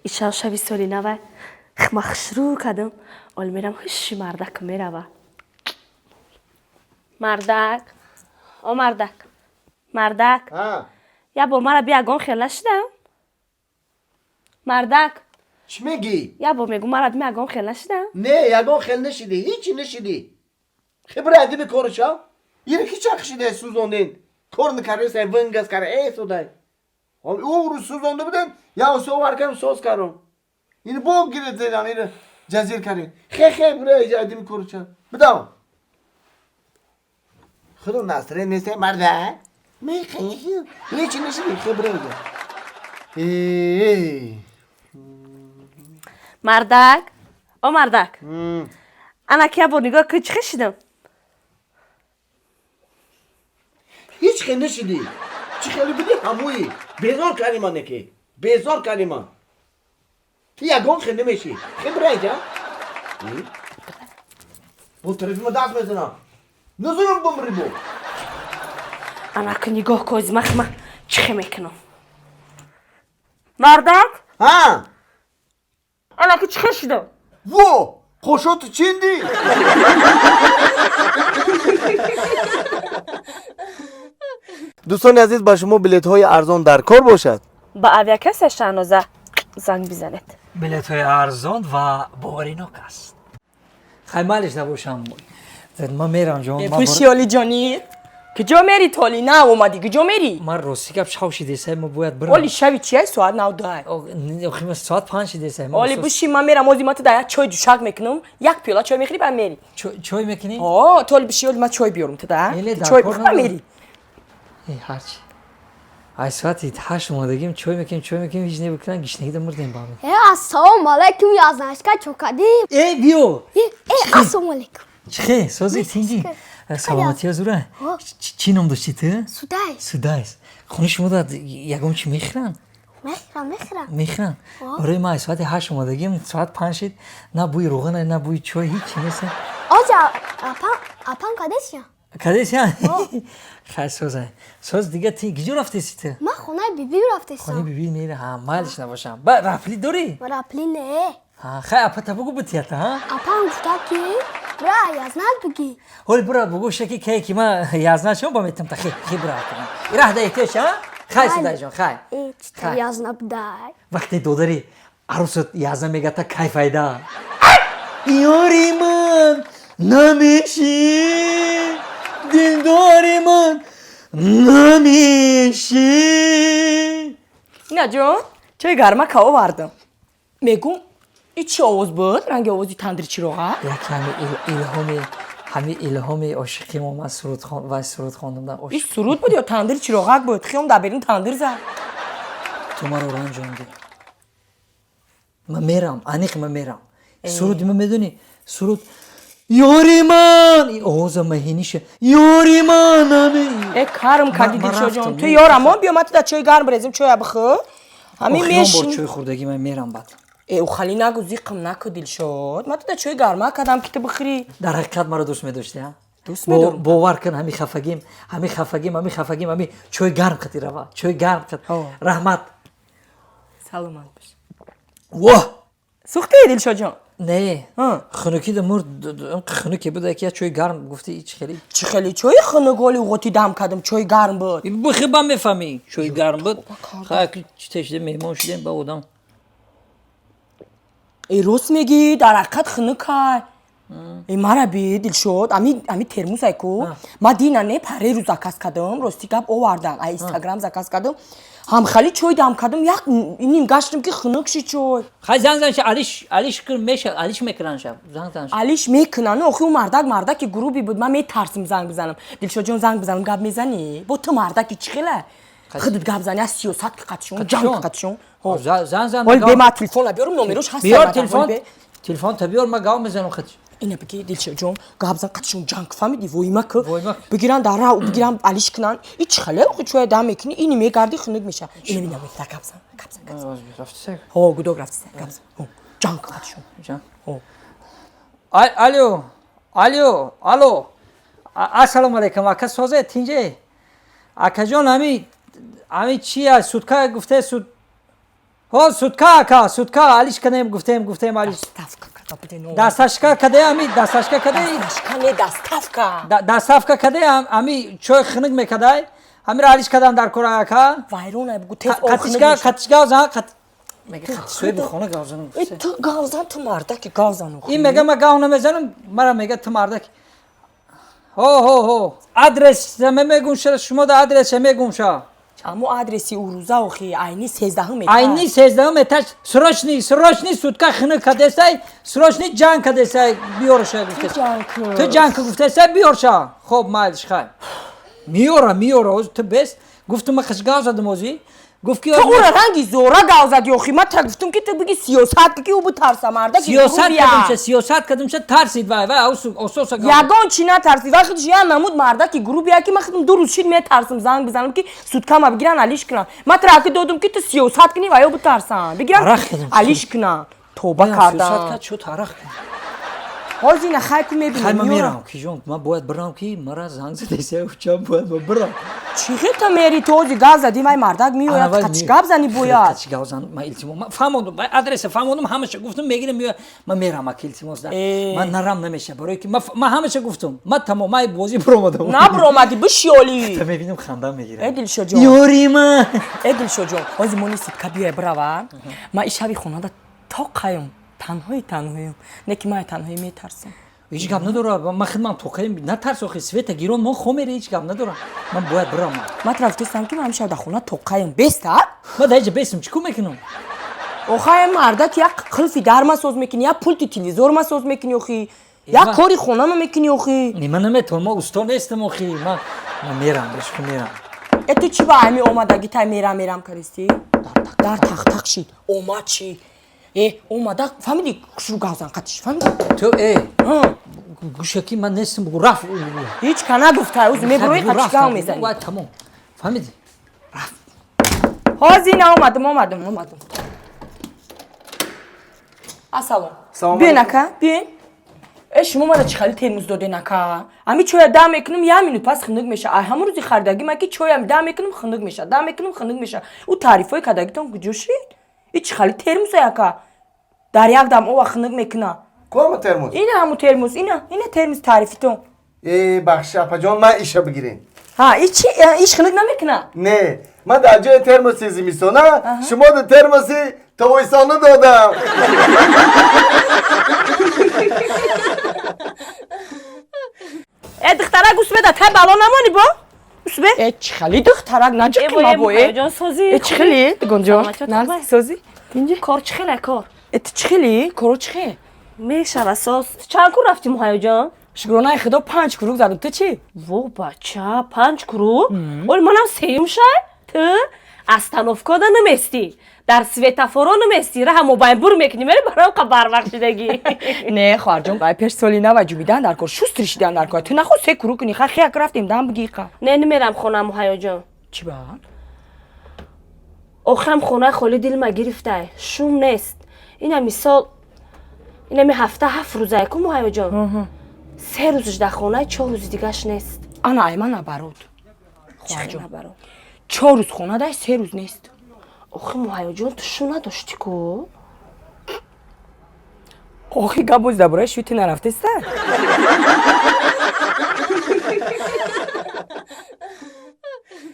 Ишав шави соли навай. Хма хушрӯ кардам. Ол мерам ҳуши мардак мерава. Мардак. О мардак. Мардак. Я бор мара би ягон хел нашидам? Мардак. Чӣ мегӣ? Я бор мегӯ мара би ягон хел нашидам? Не, ягон хел нашидӣ, ҳичи нашидӣ. Хибра адиби кору шав. Ира ки чақ шида сӯзондин. Кор накардесай, вингас кара, э судай. Ӯ рӯз сӯзонда будем, я совар кардам, соз кардам. Ин бо гирифт зедан, ира ҷазир кардем. Хе хе бира адиби кору шав. Бидам. Худо насре нестай марда. Мехе. Ҳичи нашидӣ, хибра иҷа. Э. Мардак. О мардак. Ана ки я бор нигоҳ кун чӣ хел шидам? Ҳеҷ хел нашидӣ. Чӣ хеле будӣ ҳамои. Безор кардӣ ман неки. Безор кардӣ ман. Ту ягон хел намешӣ. Хибра иҷа. Бо тарафи ма даст мезанам. Назанам бумри бо. Ана ки нигоҳ кун ози ман чӣ хел мекунам. Мардак? Ҳа. Ана ки чӣ хел шидам? Во! Қошоту чиндӣ? Дӯстони азиз, ба шумо билетҳои арзон дар кор бошад? Ба авиакасса Шаҳноза занг бизанед. Билетҳои арзон ва боваринок аст. Хай майлиш набошам. Ман мерам ҷон. Пуши олиҷонӣ. Куҷо мери толи нав омадӣ? Куҷо мери? Ман рости гап шав шидесай, ма бояд бирам. Оли шави чияй соат нав дай? Охи ма соат 5 шидесай. Оли буши ман мерам ози ма ту да як чой ҷӯшак мекунам, як пиёла чой мехӯри баъд мери. Чой мекунӣ? О, ту оли буши оли ман чой биёрам ту да. Чой бихӯра мери. Э, ҳарчи. Ай соати 8 омадагим, чой мекунем, чой мекунем, ҳеҷ небикунам, гишнагида мурдем ба ҳамин. Э, ассалому алайкум, язнашка чокадӣ. Э, биё. Э, ассалому алайкум. Чӣ хел? Сози тинҷӣ? Саломатия зура? Чӣ ном доштӣ ту? Судайс. Судайс. Хонаи шумо да ягон чӣ мехӯранд? Мехӯрам, мехӯрам. Мехӯранд? Барои ман соати 8 омадагим, соат 5 шид, на бӯи роғана, на бӯи чой, ҳеҷ чӣ нест. Оҷа, апам, апам кадесия? Кадесия? Хай созай. Соз дига ти киҷо рафтеси ту? Ман хонаи биби рафтесам. Хонаи биби мера, ҳа, майлиш набошам. Ба рафли дорӣ? Рафли не. Ҳа, хай апата бугу битията, ҳа? Апам гуфта ки бира язнат бигӣ. Ҳоли бира бугу шаки кай ки ман язнат шом ба метам та хе, хе бира кунам. Ираҳ да эҳтиёҷ, ҳа? Хай судай ҷон, хай. Э, чита язна будай. Вақте додари арӯсат язна мегата кай файда? Ёри ман намешӣ, дилдори ман намешӣ. Ина ҷон, чой гармака овардам. Мегум, и чӣ овоз буд? Ранги овози тандири чироға? Яке ҳами илҳоми, ҳами илҳоми ошиқим омад, суруд хон, вай суруд хондам. И суруд буд ё тандири чироғак буд? Хиём дар берун тандир зад. Ту маро ранҷондӣ. Ман мерам, аниқ ман мерам. Суруди ман медонӣ? Суруд ёри ман, ин овоза маҳиниша. Ёри ман ами. Э, карм кардӣ Дилшодҷон. Ту ёрамон биё ман ту да чой гарм резим, чоя бихӯр. Ҳамин мешин. Бор чой хӯрдагӣ ман мерам баъд. Э, ухали нагу, зиқм наку Дилшод. Ман ту да чой гарма кардам ки ту бихӯрӣ. Дар ҳақиқат маро дӯст медоштӣ, ҳа? Дӯст медорам. Бовар кун, ҳами хафагим, ҳами хафагим, ҳами хафагим, ҳами чой гарм қати рава, чой гарм қат. Раҳмат. Саломат бош. Воҳ! Сӯхтӣ Дилшодҷон? Не. Хунукида мурд, хунуке буда ки чой гарм гуфти, чӣ хеле? Чӣ хеле чои хунук оли уғоти дам кардам, чой гарм буд. Бихи ба мефаҳмӣ, чой гарм буд. Хай ки чӣ шудем, меҳмон шудем ба одам. Э, рост мегӣ, дар ҳақиқат хунукай. Э, мара би Дилшод, ами ами термусай ку. Ма дина не паре рӯз заказ кардам, рости гап овардам, а Инстаграм заказ кардам. Ҳамхали чой дам кардам, як ним гаштам ки хунук ши чой. Хай занг зан ша, алиш, алиш кун меша, алиш мекунан ша. Занг зан ша. Алиш мекунан, охи ӯ мардак мардаки груби буд, ман метарсим занг бизанам. Дилшодҷон занг бизанам, гап мезанӣ? Бо ту мардаки чӣ хела? Худат гап зани, аз сиёсат ки қатшон, ҷанг қатшон. Занг зан. Ҳол бе ман телефона биёрам, номерош ҳаст. Биёр телефон. Телефон та биёр, ман гап мезанам худаш. Ина бигӣ Дилшодҷон, гап зан қатшон ҷанг фаҳмидӣ, воима ку. Бигиран дар ра, бигиран алиш кунан. И чӣ хеле охи чоя дам мекунӣ, ини мегарди хунук меша. Ина бина бина гап зан, гап зан, гап зан. Рафтисак. Ҳо, гудок рафтисак, гап зан. Ҳо, ҷанг қатшон. Ҷанг. Ҳо. Алло, алло, алло. Ассалому алайкум, ака созе тинҷе. Акаҷон, ҳами ҳами чи аст? Судка гуфте суд. Ҳо, сутка ака, сутка алиш кадем, гуфтем, гуфтем алиш. Доставка када буден. Дасташка каде ами, дасташка каде? Дасташка не, доставка. Доставка каде ами чой хунук мекадай. Ҳамира алиш кадан дар кора ака. Вайрон ай бугу тез. Қатишка, қатишка зан қат. Мега қатишои бихона гавзанам. Э, ту гавзан, ту мардаки гавзан. Ин мега ма гав намезанам, мара мега ту мардаки. Ҳо, ҳо, ҳо. Адрес мегум шумо да адреса мегум ша. Аммо адреси урӯза охи айни 13-ум этаж. Айни 13-ум этаж, срочный, срочный сутка хунук кадесай, срочный ҷанг кадесай, биёрша гуфтес. Ту ҷанг гуфтесай, биёрша. Хоб, майлиш, хай. Миёра, миёра, ҳозир ту бес. Гуфтум ма хиш гав задам ҳозир. Гуфт ки ту ура ранги зора гав зади охи, ма та гуфтум ки ту биги сиёсат ки ӯ битарса марда ки сиёсат кадимша, сиёсат кадимша, тарсид вай, вай ососа гав. Ягон чи натарсид, вай худш я намуд мардаки грубия ки ма худам ду рӯз шид метарсам занг бизанам ки суткама бигиран алиш кунам. Ма траки додум ки ту сиёсат кунӣ ва ё битарсан. Бигиран алиш кунам. Тоба кардам. Сиёсат кард, шуд арақ кардам. Ҳозир ина хай ку мебинем. Хай ман мерам, киҷон, ман бояд бирам ки мара занг задеса, учам бояд ман бирам. Чӣ хета мери ту ҳозир гап задӣ, вай мардак меояд, қачи гап зани бояд. Қачи гап зан, ман илтимос, ман фаҳмондум, вай адреса фаҳмондум, ҳамаша гуфтум, мегирам меояд, ман мерам ака илтимос да. Ман нарам намеша, барои ки ман ҳамаша гуфтум, ман тамом, ман бозӣ биромадам. Набиромадӣ, бишёлӣ. Та мебинам хандам мегирад. Э, Дилшодҷон. Ёри ман. Э, Дилшодҷон, ҳозир мони сутка биёя бирава. Ман и шаби хонада то қаём. Танҳои танҳоем. Не ки ман танҳоӣ метарсам. Ҳеҷ гап надора, ман худман тоқаем, натарс охи, света гирон мо хомере, ҳеҷ гап надора. Ман бояд бирам. Ман трафтестам ки ман ҳамеша дар хона тоқаем. Беста? Ман дар ҳеҷа бестам, чӣ кор мекунам? Охай мардак як қилфи дар ма соз мекунӣ, як пулти телевизор ма соз мекунӣ охи. Як кори хона ма мекунӣ охи. Не, ман наметавонам, ман усто нестам охи. Ман мерам, бешку мерам. Э, ту чӣ ба ҳами омадагӣ тай мерам мерам кардисти? Дар тақ-тақ шид. Омад чӣ? Э, омада, фаҳмидӣ, хушрӯ гавзан қатиш, фаҳмидӣ? Ту э, гӯша ки ман нестам, бугу рафт. Ҳеҷ ка нагуфта, ӯз мебурои қачи гав мезанӣ. Вай тамом. Фаҳмидӣ? Рафт. Ҳозир ина омадам, омадам, омадам. Ассалом. Биён ака, биён. Э, шумо мара чӣ хали термоз доден ака? Ами чоя дам мекунам, як минут пас хунук меша. Ай ҳамон рӯзи харидагӣ ман ки чоям дам мекунам, хунук меша, дам мекунам, хунук меша. Ӯ таърифҳои кардагитон куҷо шид? И чӣ хали термозай ака? Дар як дам ова хунук мекуна. Кома термоз? Ина ҳамун термоз, ина, ина термоз таърифитон. Э, бахши апаҷон, ман иша бигирем. Ҳа, и чи, иш хунук намекуна? Не, ман дар ҷои термоси зимистона шумо ду термоси тобистона додам. Э, духтарак усбеда, тай бало намонӣ бо? Усбе? Э, чӣ хали духтарак наҷақи ма бо, э? Ҷон созӣ. Э, чӣ хели, дугонҷон? Нағз созӣ? Тинҷи? Кор чӣ хеле кор? Э, ту чӣ хели? Коро чӣ хел? Мешава соз. Чанд кур рафтӣ Муҳайёҷон? Шукронаи худо 5 круг задам. Ту чӣ? Во бача, 5 круг? Оли манам сеюм шай? Ту остановкода наместӣ. Дар светофоро наместӣ. Раҳа мобайнбур мекунӣ, мери барам қа барвақт шидагӣ. Не, хоҳарҷон, ай пеш соли нава ҷубидан дар кор, шустри шидан дар кор. Ту нахост се круг кунӣ, хай хияк рафтем, дам бигӣ қа. Не, намерам хона Муҳайёҷон. Чӣ ба? Охирам хонаи холи дилма гирифтай. Шум нест. Ина мисол, инами ҳафта 7 рӯзае ку Муҳайёҷон. 3 рӯзаш дар хона, 4 рӯзи дигаш нест. Ана ай ман набарод. Хоҳарҷон. 4 рӯз хона дай, 3 рӯз нест. Охи Муҳайёҷон, ту шу надошти ку? Охи гап боз дар бораи шӯти нарафтеста?